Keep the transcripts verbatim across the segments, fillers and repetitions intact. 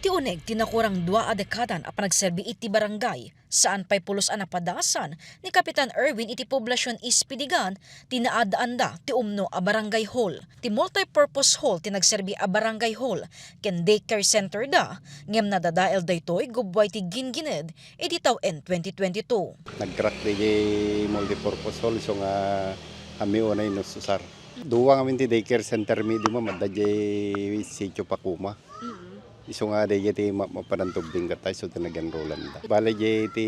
Ti uneg ti nakurang dua a dekadan a panagserbi iti barangay, saan pay pulos a napadasan ni Kapitan Erwin iti Poblacion East Piligan ti naaddaanda ti umno a barangay hall. Ti multipurpose hall ti nagserbi a barangay hall ken daycare center da, ngem nadadael daytoy gubbuay ti gingined idi tawen twenty twenty-two. Nag-crack diay multipurpose hall, isu nga amin unay inus-usar. Dua ngamin ti daycare center mi idi, ma'am, adda diay Sitio Pakuma. Mm. Isu nga daydiay ti ma-, mapanan tubding ket isu ti nag-enrollan da. Bale, diay ti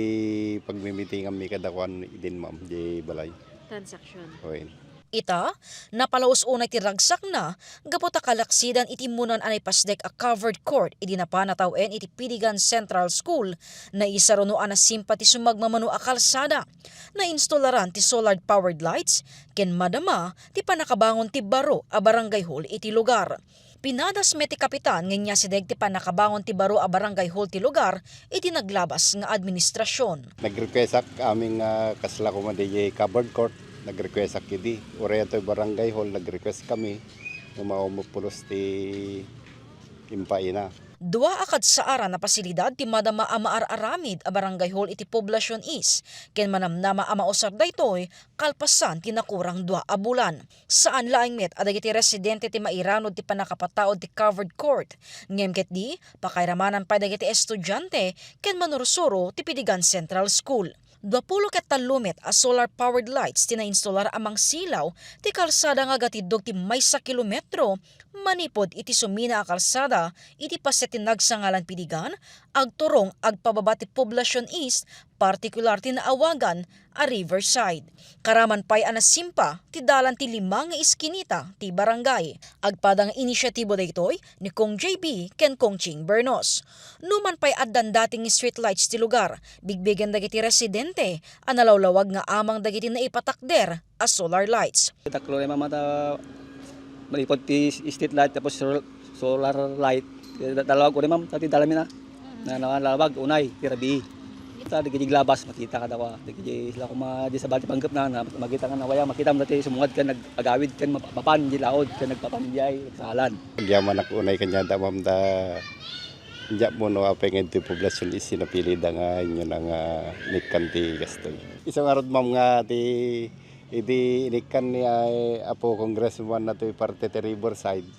pagmimitingan mi kadakuan idin, ma'am, diay balay. Transaction. Wen. Ita, napalaus unay ti ragsakna gapu ta kalaksidan iti immunan a naipasdek a covered court idi napan a tawen iti Piligan Central School. Naisaruno a nasimpa ti sumagmamano a kalsada. Nainstolaran ti solar powered lights ken madama ti pannakabangon ti baro a barangay hall iti lugar. Pinadas met ti kapitan nga inyasideg ti pannakabangon ti baro a barangay hall ti lugar iti naglabas nga administrasyon. Nag-requestak amin nga kasla koma diay covered court, nag-requestak idi. Uray atoy barangay hall, nag-request kami nga maumpulos ti impaina. Dua a kadsaaran a pasilidad ti madama a maar-aramid a barangay hall iti Poblacion East ken manamnama a mausar daytoy kalpasan ti nakurang dua a bulan. Saan laeng met a dagiti residente ti mairanud ti pannakapataud ti covered court, ngem ketdi, pakairamanan pay dagiti estudiante ken manursuro ti Piligan Central School. Duapulo ket tallo met a solar powered lights ti nainstolar a mangsilaw ti kalsada nga agatiddog ti maysa kilometro manipud iti sumina a kalsada iti paset ti nagsangalan Piligan, agturong agpababa ti Poblacion East, partikular ti naawagan a Riverside. Karaman pay a nasimpa ti dalan ti lima nga iskinita ti barangay. Agpada nga inisyatibo daytoy ni Kong J B ken Kong Ching Bernos. Numan pay addan dating street lights ti lugar, bigbigen dagiti residente a nalawlawag nga amang dagiti naipatakder a solar lights. Taklo na, ma'am, ta maliput ti street light tapos sol-, solar light. Dalawag ko rin, ma'am, ta ti dalan mi na. Na, na, nalawag, unay, ti rabii. Ta dagiti naglabas, makita kadakuada. Dagiti sila koma, di sabali ti panggepna, na, makita nga nawayang, makita mo dati sumungad ken nag-, agawid ken map-, mapan di laod, ken nagpapan diay, salan. Agyamanak unay kaniada, ma'am, ta diak ammo no apay nga ditoy Poblacion East napilida nga inyo na nga inikkan ti gastoy. Isu ngarud, ma'am, nga ti idi inikkan ni, ay, Apo Congressman na toy parte ti Riverside,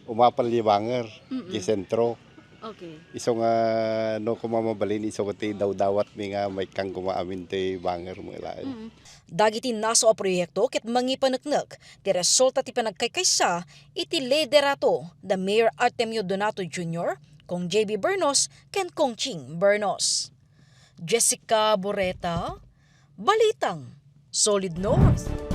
umapal diay banger, Mm-mm. ti sentro. Okay. Isu nga, no, koma mabalin, isu ti dawdawat mi nga maikkan koma amin ti banger met laeng. Mm. Dagiti nasaw a proyekto ket mangipaneknek ti resulta ti panagkaykaysa iti liderato da Mayor Artemio Donato Junior, Kong J B Bernos, ken Kong Ching Bernos. Jessica Boreta, Balitang Solid North.